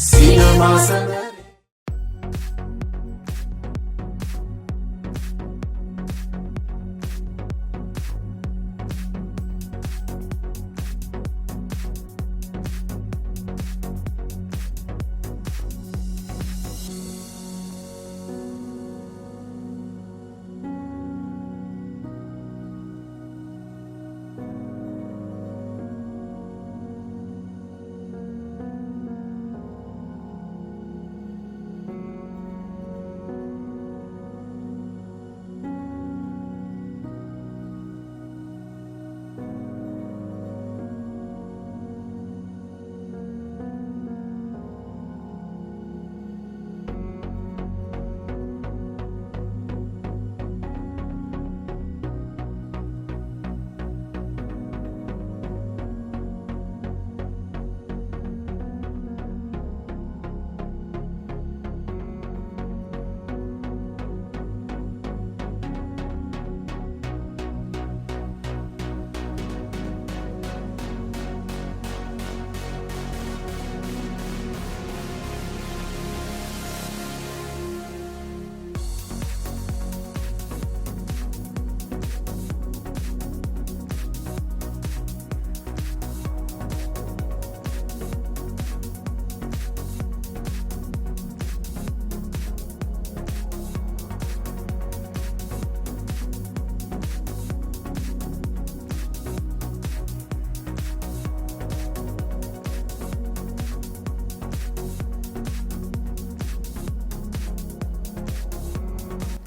ሲነማ ሰመረ።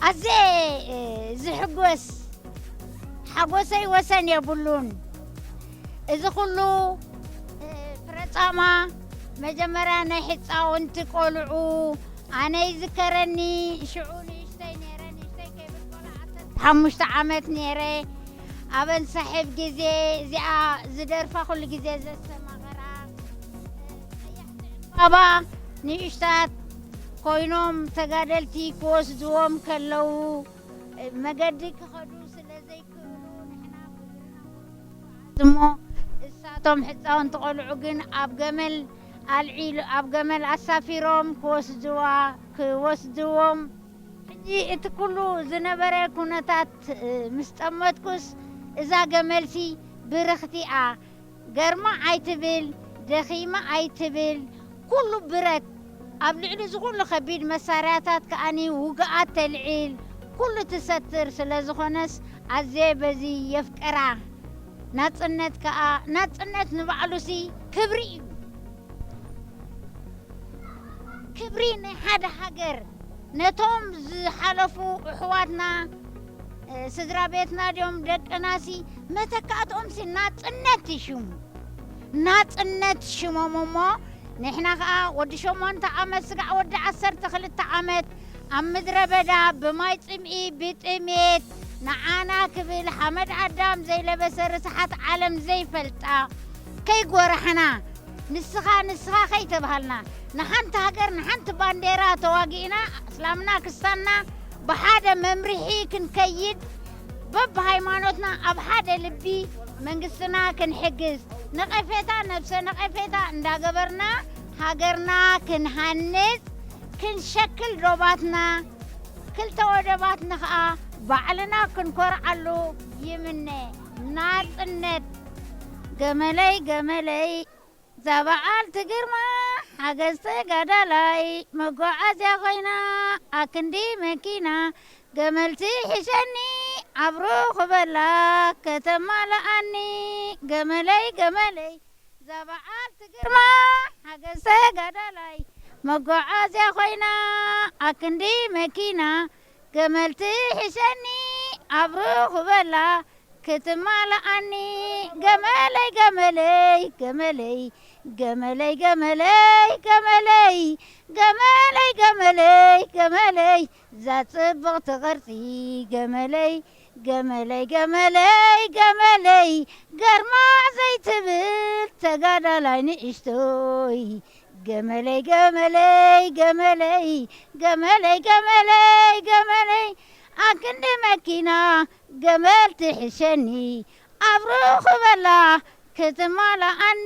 ኣዝየ፣ እ፣ ዝሕጎስ ሓጎሰይ ወሰን የብሉን። እዚ ኩሉ፣ እ፣ ፍረጻማ መጀመርያ ናይ ሕጻውንቲ ቆልዑ ኣነ ይዝከረኒ። ሽዑ ንእሽተይ ነይረ፣ ንእሽተይ ከይብል ቆልዓ ዓሰርተ ሓሙሽተ ዓመት ነይረ። ኣበን ሳሕብ ግዜ እዚኣ ዝደርፋ ኩሉ ግዜ ዘስተማቐራ፣ እ፣ ጸያሕቲ ዕምባባ ንእሽታት ኮይኖም ተጋደልቲ ክወስድዎም ከለዉ፣ መገዲ ክኸዱ ስለ ዘይክእሉ፣ ንሕና ብእግርና እሞ እሳቶም ሕጻውንቲ ቆልዑ ግን ኣብ ገመል ኣልዒሉ፣ ኣብ ገመል ኣሳፊሮም ክወስድዋ፣ ክወስድዎም። ሕጂ እቲ ኩሉ ዝነበረ ኩነታት፣ እ፣ ምስ ጠመትኩስ፣ እዛ ገመልሲ ብርኽቲኣ ገርማ ኣይትብል፣ ደኺማ ኣይትብል፣ ኩሉ ብረት፣ ኣብ ልዕሊ እዚ ኩሉ ከቢድ መሳርያታት ከኣኒ ውግኣት ተልዒል፣ ኩሉ ትሰትር ስለ ዝኾነስ ኣዝየ በዚ የፍቅራ። ናጽነት ከኣ፣ ናጽነት ንባዕሉሲ ክብሪ እዩ። ክብሪ ናይ ሓደ ሃገር፣ ነቶም ዝሓለፉ ኣሕዋትና፣ እ፣ ስድራ ቤትና ድዮም ደቅናሲ፣ መተካእትኦምሲ ናጽነት እዩ ሽሙ። ናጽነት ሽሞም እሞ፣ ንሕና ኸኣ ወዲ ሸሞንተ ዓመት ስጋዕ ወዲ ዓሰርተ ክልተ ዓመት ኣብ ምድረ በዳ ብማይ ጽምኢ ብጥሜት ንዓና ክብል ሓመድ ኣዳም ዘይለበሰ ርስሓት ዓለም ዘይፈልጣ ከይጎራሕና፣ ንስኻ ንስኻ ከይተባሃልና፣ ንሓንቲ ሃገር ንሓንቲ ባንዴራ ተዋጊእና፣ እስላምና ክስታንና ብሓደ መምርሒ ክንከይድ፣ በብሃይማኖትና ኣብ ሓደ ልቢ መንግስትና ክንሕግዝ፣ ነቐፌታ ነብሰ ነቐፌታ እንዳገበርና ሃገርና ክንሃንጽ፣ ክንሸክል ዶባትና፣ ክልተ ወደባትና ኸኣ ባዕልና ክንኮርዓሉ ይምነ። ናጽነት። ገመለይ ገመለይ፣ እዛ በዓልቲ ግርማ ሓገዝ ተጋዳላይ፣ መጓዓዝያ ኮይና ኣክንዲ መኪና፣ ገመል ትሕሸኒ ኣብሩ ክበላ ከተማልኣኒ። ገመለይ ገመለይ፣ እዛ በዓልቲ ግርማ ሓገዝ ተጋዳላይ፣ መጓዓዝያ ኮይና ኣክንዲ መኪና፣ ገመል ትሕሸኒ ኣብሩ ክበላ ክትማልኣኒ። ገመለይ ገመለይ ገመለይ፣ ገመለይ ገመለይ ገመለይ፣ ገመለይ ገመለይ ገመለይ፣ እዛ ጽብቕቲ ቅርጺ ገመለይ፣ ገመለይ ገመለይ ገመለይ፣ ገርማ ዘይትብል ተጋዳላይ ንእሽቶይ። ገመለይ ገመለይ ገመለይ፣ ገመለይ ገመለይ ገመለይ፣ ኣክንዲ መኪና ገመል ትሕሸኒ ኣብሩ ክበላ ክትማልኣኒ።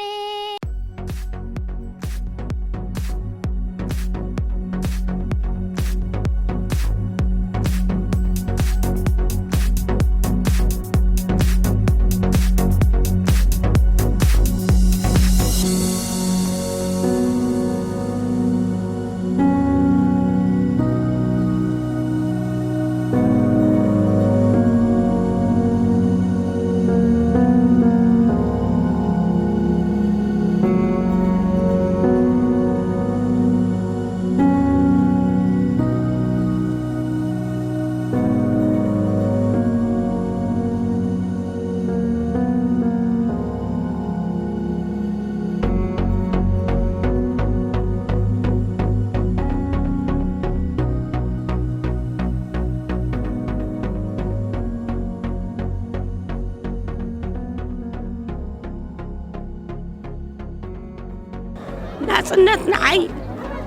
ናጽነት ንዓይ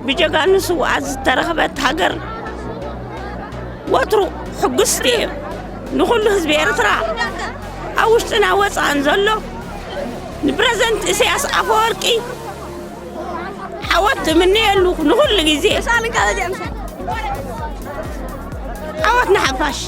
ብጀጋኑ ስውኣት ዝተረኽበት ሃገር ወትሩ ሕጉስቲ እየ። ንኹሉ ህዝቢ ኤርትራ፣ ኣብ ውሽጥን ኣብ ወጻእን ዘሎ፣ ንፕረዚደንት ኢሳያስ ኣፈወርቂ ዓወት እምነየሉ ንኹሉ ግዜ። ዓወት ንሓፋሽ።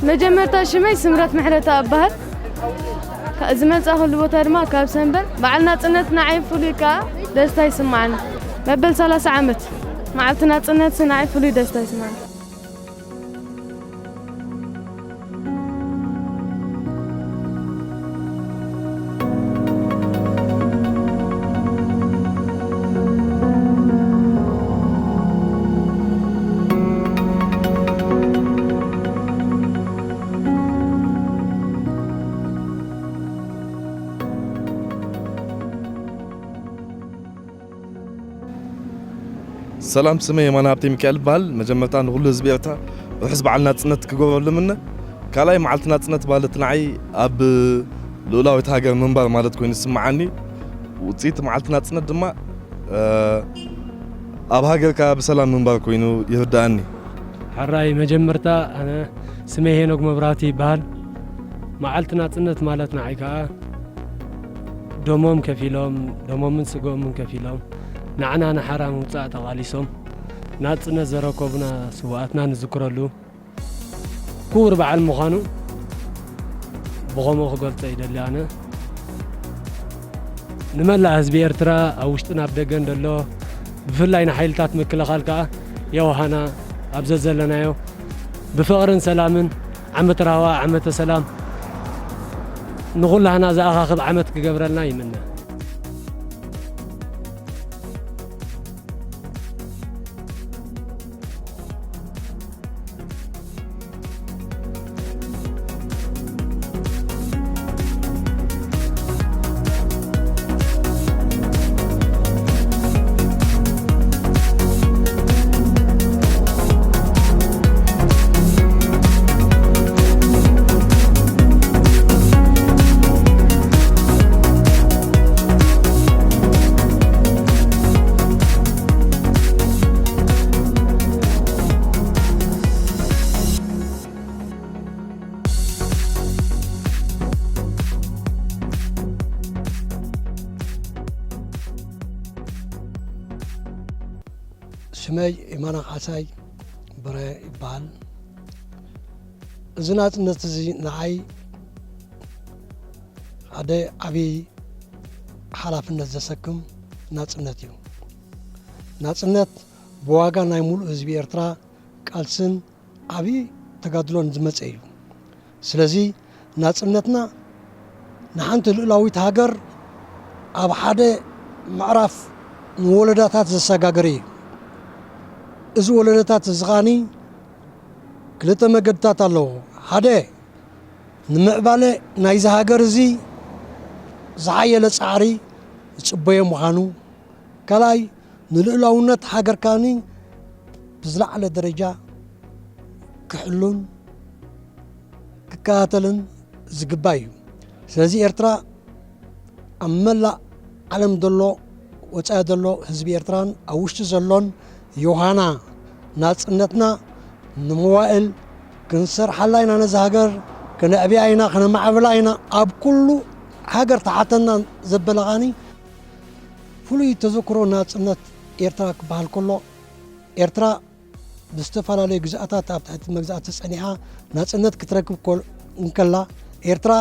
መጀመርታ ሽመይ ስምረት ምሕረታ እበሃል። ካ-፣ ዝመጻእኩሉ ቦታ ድማ ካብ ሰንበል። በዓል ናጽነት ንዓይ ፍሉይ ከኣ ደስታ ይስምዓኒ። መበል ሰላሳ ዓመት መዓልቲ ናጽነት ንዓይ ፍሉይ ደስታ ይስምዓኒ። ሰላም፣ ስመይ የማነ ሃብተ ሚካኤል ይበሃል። መጀመርታ ንኹሉ ህዝቢ ኤርትራ ርሑስ በዓል ናጽነት ክገብረሉ እምነ። ካልኣይ፣ መዓልቲ ናጽነት ማለት ንዓይ ኣብ ልኡላዊት ሃገር ምንባር ማለት ኮይኑ ይስምዓኒ። ውጽኢት መዓልቲ ናጽነት ድማ፣ እ፣ ኣብ ሃገርካ ብሰላም ምንባር ኮይኑ ይርድኣኒ። ሕራይ፣ መጀመርታ ኣነ ስመይ ሄኖክ መብራህቱ ይበሃል። መዓልቲ ናጽነት ማለት ንዓይ ከኣ ደሞም ከፊሎም፣ ደሞምን ስግኦምን ከፊሎም፣ ንዓና ንሓራ ምውጻእ ተቓሊሶም፣ ናጽነት ዘረከቡና ስውኣትና ንዝክረሉ ክቡር በዓል ምዃኑ ብኸምኡ ክገልጾ ይደሊ ኣነ። ንመላእ ህዝቢ ኤርትራ ኣብ ውሽጥን ኣብ ደገን ዘሎ፣ ብፍላይ ንሓይልታት ምክልኻል ከኣ የውሃና ኣብ ዘዘለናዮ ብፍቕርን ሰላምን ዓመት ራህዋ ዓመተ ሰላም ንኹላህና ዝኣኻኽብ ዓመት ክገብረልና ይምነ። ሽመይ የማነ ካሕሳይ በርሀ ይበሃል። እዚ ናጽነት እዚ ንዓይ ሓደ ዓብዪ ሓላፍነት ዘሰክም ናጽነት እዩ። ናጽነት ብዋጋ ናይ ሙሉእ ህዝቢ ኤርትራ ቃልስን ዓብዪ ተጋድሎን ዝመጸ እዩ። ስለዚ ናጽነትና ንሓንቲ ልኡላዊት ሃገር ኣብ ሓደ ምዕራፍ ንወለዳታት ዘሰጋገረ እዩ። እዚ ወለዳታት እዚ ኸኣኒ ክልተ መገድታት ኣለዎ። ሓደ፣ ንምዕባለ ናይዚ ሃገር እዚ ዝሓየለ ጻዕሪ ዝጽበዮ ምዃኑ፣ ካልኣይ፣ ንልኡላውነት ሃገር ከኣኒ ብዝለዓለ ደረጃ ክሕሉን ክከታተልን ዝግባእ እዩ። ስለዚ ኤርትራ ኣብ መላእ ዓለም ዘሎ፣ ወጻኢ ዘሎ ህዝቢ ኤርትራን ኣብ ውሽጢ ዘሎን ዮሃና ናጽነትና ንመዋእል ክንሰርሓላ ኢና፣ ነዛ ሃገር ከነዕብያ ኢና፣ ከነማዕብላ ኢና። ኣብ ኩሉ ሃገር ተሓተና ዘበለ ኸኣኒ ፍሉይ ተዘክሮ ናጽነት ኤርትራ ክበሃል ከሎ፣ ኤርትራ ብዝተፈላለዩ ግዝኣታት ኣብ ትሕቲ መግዛእቲ ጸኒሓ ናጽነት ክትረክብ ኮ-፣ እንከላ፣ ኤርትራ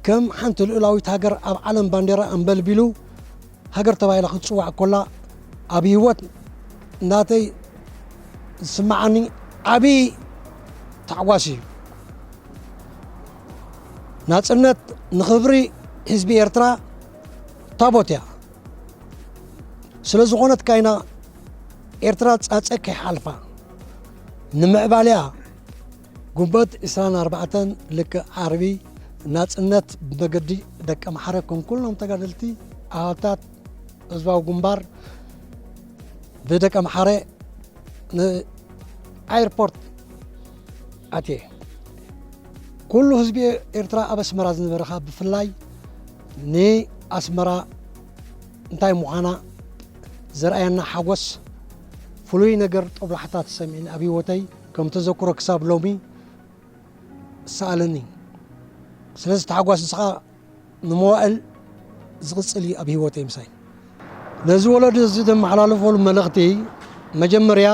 ከም ሓንቲ ልኡላዊት ሃገር ኣብ ዓለም ባንዴራ ኣንበልቢሉ ሃገር ተባሂላ ክትጽዋዕ ኮላ፣ ኣብ ህይወት ናተይ ዝስምዓኒ ዓብዪ ታሕጓስ እዩ። ናጽነት ንኽብሪ ህዝቢ ኤርትራ ታቦት እያ። ስለ ዝኾነት ካይና ኤርትራ ጻጸ ከይሓልፋ ንምዕባለያ ግንቦት ዕስራን ኣርባዕተን ልክዕ ዓርቢ ናጽነት ብመገዲ ደቀምሓረ ከም ኩሎም ተጋደልቲ ኣባላት ህዝባዊ ግንባር ብደቀምሓረ ንኣየርፖርት ኣትየ። ኩሉ ህዝቢ ኤርትራ ኣብ ኣስመራ ዝነበረ ኸኣ ብፍላይ ንኣስመራ እንታይ ምዃና ዘርኣየና ሓጎስ ፍሉይ ነገር ጦብላሕታ ተሰሚዕኒ ኣብ ህይወተይ ከም ተዘክሮ ክሳብ ሎሚ ይሰኣለኒ። ስለዚ እቲ ሓጎስ እዚ ኸኣ ንመዋእል ዝቕጽል እዩ ኣብ ህይወተይ ምሳይ። ነዚ ወለዶ እዚ ዘመሓላልፈሉ መልእኽቲ መጀመርያ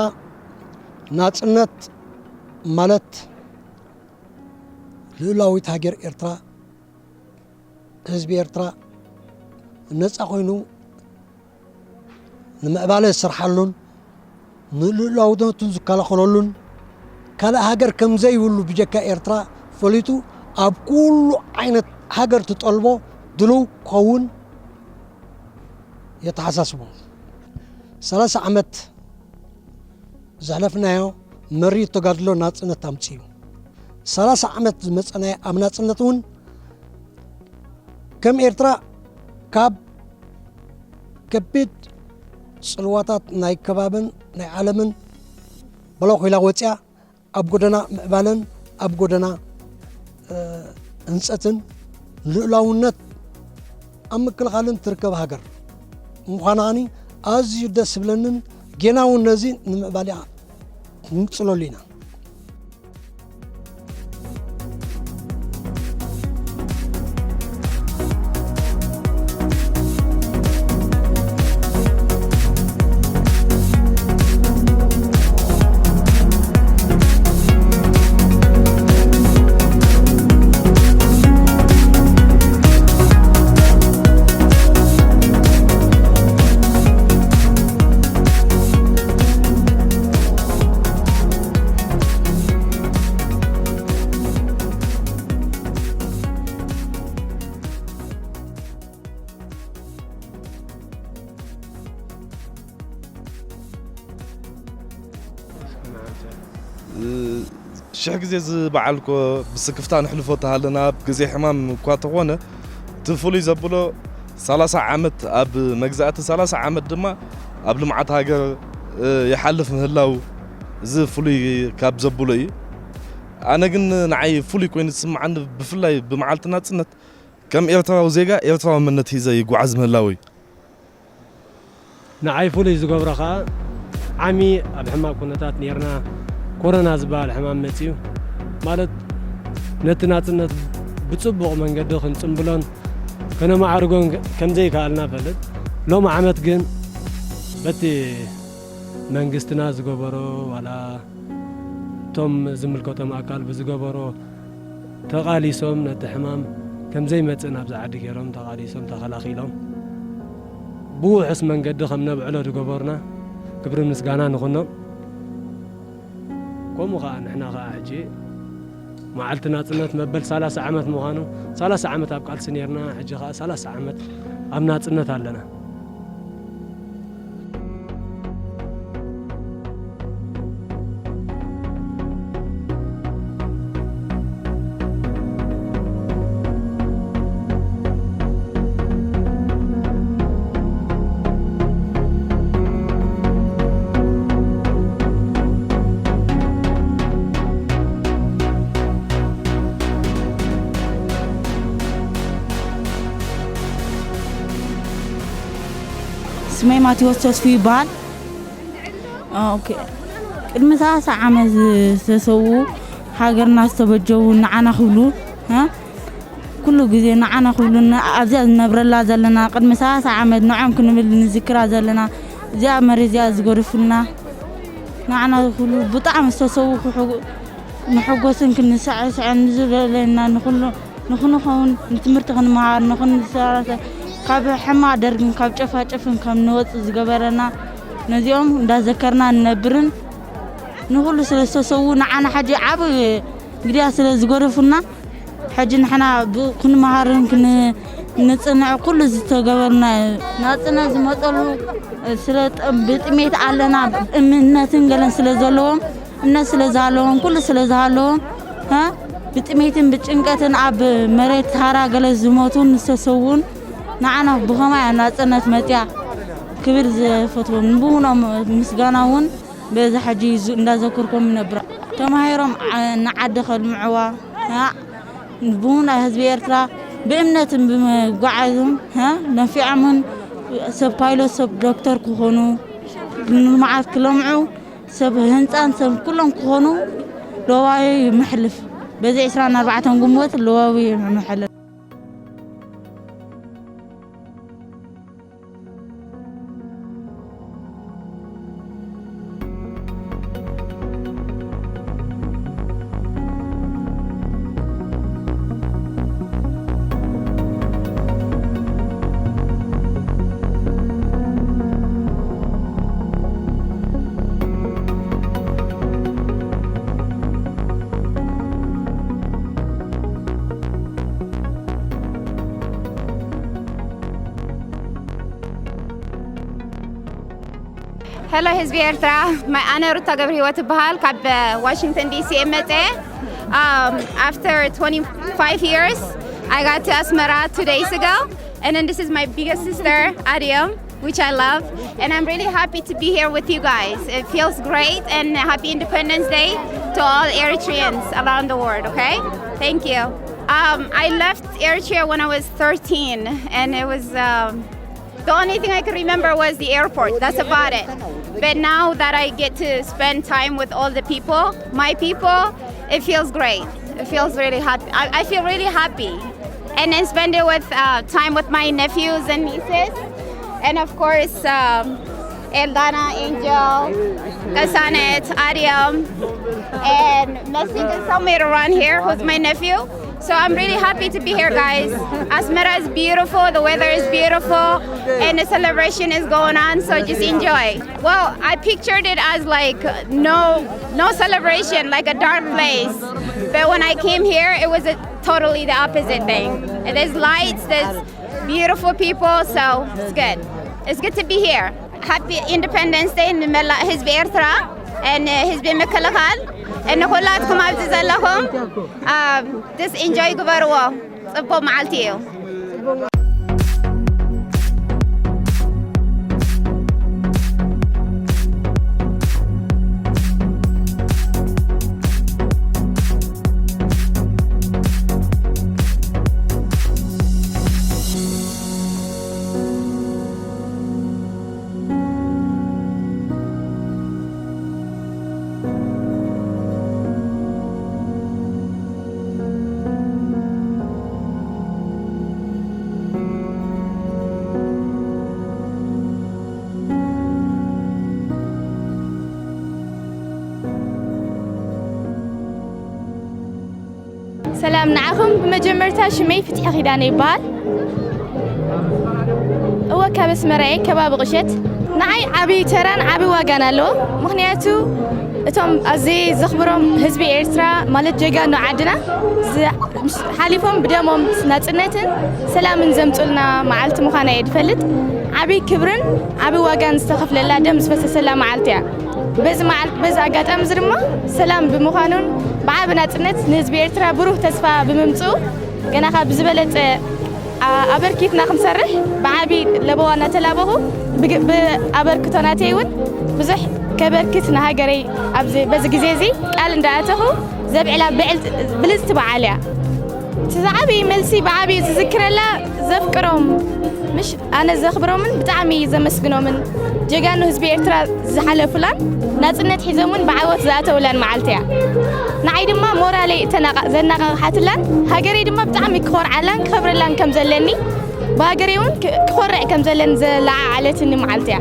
ናጽነት ማለት ልኡላዊት ሃገር ኤርትራ፣ ህዝቢ ኤርትራ ነጻ ኮይኑ ንምዕባለ ዝሰርሓሉን ንልኡላውነቱን ዝከላኸለሉን ካልእ ሃገር ከም ዘይብሉ ብጀካ ኤርትራ ፈሊጡ ኣብ ኩሉ ዓይነት ሃገር ትጠልቦ ድሉው ክኸውን የተሓሳስቦ። ሰላሳ ዓመት ዘሕለፍናዮ መሪር ተጋድሎ ናጽነት ኣምጺኡ። ሰላሳ ዓመት ዝመጸናዮ ኣብ ናጽነት እውን ከም ኤርትራ ካብ ከቢድ ጽልዋታት ናይ ከባብን ናይ ዓለምን በለኽ ኢላ ወጽያ ኣብ ጎደና ምዕባለን ኣብ ጎደና፣ እ፣ ህንጸትን ልኡላውነት ኣብ ምክልኻልን ትርከብ ሃገር ምዃና ኣዝዩ ደስ ዝብለንን ጌና እውን ነዚ ንምዕባል ክንጽለሉ ኢና። ሽሕ ግዜ እዚ በዓል እኮ ብስክፍታ ንሕልፎ ተሃለና፣ ኣብ ግዜ ሕማም እኳ ተኾነ፣ እቲ ፍሉይ ዘብሎ ሰላሳ ዓመት ኣብ መግዛእቲ፣ ሰላሳ ዓመት ድማ ኣብ ልምዓት ሃገር፣ እ፣ ይሓልፍ ምህላው፣ እዚ ፍሉይ ካብ ዘብሎ እዩ። ኣነ ግን ንዓይ ፍሉይ ኮይኑ ዝስምዓኒ፣ ብፍላይ ብመዓልቲ ናጽነት፣ ከም ኤርትራዊ ዜጋ ኤርትራዊ መንነት ሒዘ ይጓዓዝ ምህላወይ። ንዓይ ፍሉይ ዝገብሮ ኸኣ፣ ዓሚ ኣብ ሕማቕ ኩነታት ኔርና፣ ኮሮና ዝበሃል ሕማም መጺኡ። ማለት፣ ነቲ ናጽነት ብጽቡቕ መንገዲ ክንጽምብሎን ከነማዕርጎን ከም ዘይከኣልና እፈልጥ። ሎሚ ዓመት ግን በቲ መንግስትና ዝገበሮ፣ ዋላ እቶም ዝምልከቶም ኣካል ብዝገበሮ ተቓሊሶም፣ ነቲ ሕማም ከም ዘይመጽእ ናብዚ ዓዲ ገይሮም ተቓሊሶም፣ ተኸላኺሎም፣ ብውሑስ መንገዲ ከም ነብዕሎ ዝገበሩና ክብሪ ምስጋና ንኹኖም። ከምኡ ኸኣ ንሕና ኸኣ ሕጂ መዓልቲ ናጽነት መበል ሰላሳ ዓመት ምዃኑ፣ ሰላሳ ዓመት ኣብ ቃልሲ ኔርና፣ ሕጂ ኸኣ ሰላሳ ዓመት ኣብ ናጽነት ኣለና። ስመይ ማቴዎስ ተስፉ ይበሃል። ኦኬ። ቅድሚ ሰላሳ ዓመት ዝተሰዉ፣ ሃገርና ዝተበጀዉ፣ ንዓና ክብሉ፣ እ? ኩሉ ግዜ ንዓና ክብሉ፣ ን-፣ ኣብዚኣ ዝነብረላ ዘለና፣ ቅድሚ ሰላሳ ዓመት ንዖም ክንብል ንዝክራ ዘለና፣ እዚኣ መሬት እዚኣ ዝገደፉልና፣ ንዓና ክብሉ ብጣዕሚ ዝተሰዉ ክሕጉ-፣ ንሕጎስን ክንስዕስዕን ንዝደለየና ንኹሉ ንኽንኸውን፣ ንትምህርቲ ክንመሃር፣ ንኽንሰራተ-፣ ካብ ሕማቕ ደርግን ካብ ጨፋጨፍን ከም ንወጽእ ዝገበረና፣ ነዚኦም እንዳዘከርና ንነብርን ንኹሉ ስለ ዝተሰዉ ንዓና ሕጂ ዓብ ግድያ ስለ ዝገደፉና ሕጂ ንሕና ብ-፣ ክንመሃርን ክን-፣ ንጽንዕ ኩሉ ዝተገበሩና ናጽነት ዝመጸሉ ስለ ጥ-፣ ብጥሜት ኣለና እምነትን ገለን ስለ ዘለዎም እምነት ስለ ዝሃለዎም ኩሉ ስለ ዝሃለዎም እ፣ ብጥሜትን ብጭንቀትን ኣብ መሬት ታራ ገለ ዝሞቱን ዝተሰዉን ንዓና ብኸማይ ናጽነት መጽያ ክብል ዝፈትዎም ንብሁኖም ምስጋና እውን በዚ ሕጂ ዙ-፣ እንዳዘከርኩም ይነብራ። ተማሂሮም ዓ-፣ ንዓዲ ከልምዕዋ፣ አ፣ ብውን ህዝቢ ኤርትራ ብእምነትን ብምጓዓዝም፣ አ፣ ነፊዖምን ሰብ ፓይሎት፣ ሰብ ዶክተር ክኾኑ፣ ንልምዓት ክለምዑ፣ ሰብ ህንጻን ሰብ ኩሎም ክኾኑ ለዋዊ መሕልፍ። በዚ ዕስራን ኣርባዕተን ግንቦት ለዋዊ መሕልፍ። Hello ህዝቢ ኤርትራ፣ my ኣነ ሩታ ገብረህይወት እበሃል። ካብ ዋሽንግተን ዲሲ እየ መጸ። Um, after twenty-five years, I got to Asmara two days ago, and then this is my biggest sister, Ariam, which I love, and I'm really happy to be here with you guys. It feels great, and happy Independence Day to all Eritreans around the world, okay? Thank you. Um, I left Eritrea when I was thirteen, and it was, um, the only thing I can remember was the airport. That's about it. But now that I get to spend time with all the people, my people, it feels great. It feels really happy. I, I feel really happy. And then spend it with, uh, time with my nephews and nieces. And of course, um, Eldana, Angel, Kasanet, Ariam, and Messi. There's so many around here with my nephew. So I'm really happy to be here, guys. Asmara is beautiful, the weather is beautiful, and the celebration is going on, so just enjoy. Well, I pictured it as, like, no, no celebration, like a dark place. But when I came here, it was a, totally the opposite thing. There's lights, there's beautiful people, so it's good. It's good to be here. Happy Independence Day ንመላእ ህዝቢ ኤርትራ፣ and ህዝቢ ምክልኻል፣ ንኹላትኩም ኣብዚ ዘለኹም፣ um, just enjoy ግበርዎ። ጽቡቕ መዓልቲ እዩ። ሰላም ንዓኹም። ብመጀመርታ ሽመይ ፍትሒ ኪዳነ ይበሃል። እወ፣ ካብ ኣስመራ እየ፣ ከባቢ ቁሸት። ንዓይ ዓቢ ተራን ዓቢ ዋጋን ኣለዎ። ምኽንያቱ እቶም ኣዘየ ዘኽብሮም ህዝቢ ኤርትራ፣ ማለት ጀጋኑ ዓድና፣ ዝ-፣ ሓሊፎም ብደሞም ናጽነትን ሰላምን ዘምጹልና መዓልቲ ምዃና እየ ዝፈልጥ። ዓቢ ክብርን ዓቢ ዋጋን ዝተኸፍለላ፣ ደም ዝፈሰሰላ መዓልቲ እያ። በዚ መዓልቲ፣ በዚ ኣጋጣሚ እዚ ድማ ሰላም ብምዃኑን ብዓቢ ናጽነት ንህዝቢ ኤርትራ ብሩህ ተስፋ ብምምጽኡ፣ ገና ካብ ብዝበለጸ ኣ-፣ ኣበርኪትና ክንሰርሕ ብዓቢ ለበዋ እናተላበኹ፣ ብግ-፣ ብኣበርክቶ ናተይ እውን ብዙሕ ከበርክት ንሃገረይ ኣብዚ፣ በዚ ግዜ እዚ ቃል እንዳኣተኹ ዘብዕላ ብዕልት-፣ ብልጽቲ በዓል እያ። እቲ ዝዓበየ መልሲ ብዓብዩ ዝዝክረላ ዘፍቅሮም፣ ምሽ ኣነ ዘኽብሮምን ብጣዕሚ ዘመስግኖምን ጀጋኑ ህዝቢ ኤርትራ ዝሓለፉላን ናጽነት ሒዞም እውን ብዓወት ዝኣተውላን መዓልቲ እያ። ንዓይ ድማ ሞራለይ እተናቓ-፣ ዘናቓቕሓትላን ሃገረይ ድማ ብጣዕሚ ክኾርዓላን ክኸብረላን ከም ዘለኒ ብሃገረይ እውን ክ-፣ ክኾርዕ ከም ዘለኒ ዘለዓዓለትኒ መዓልቲ እያ።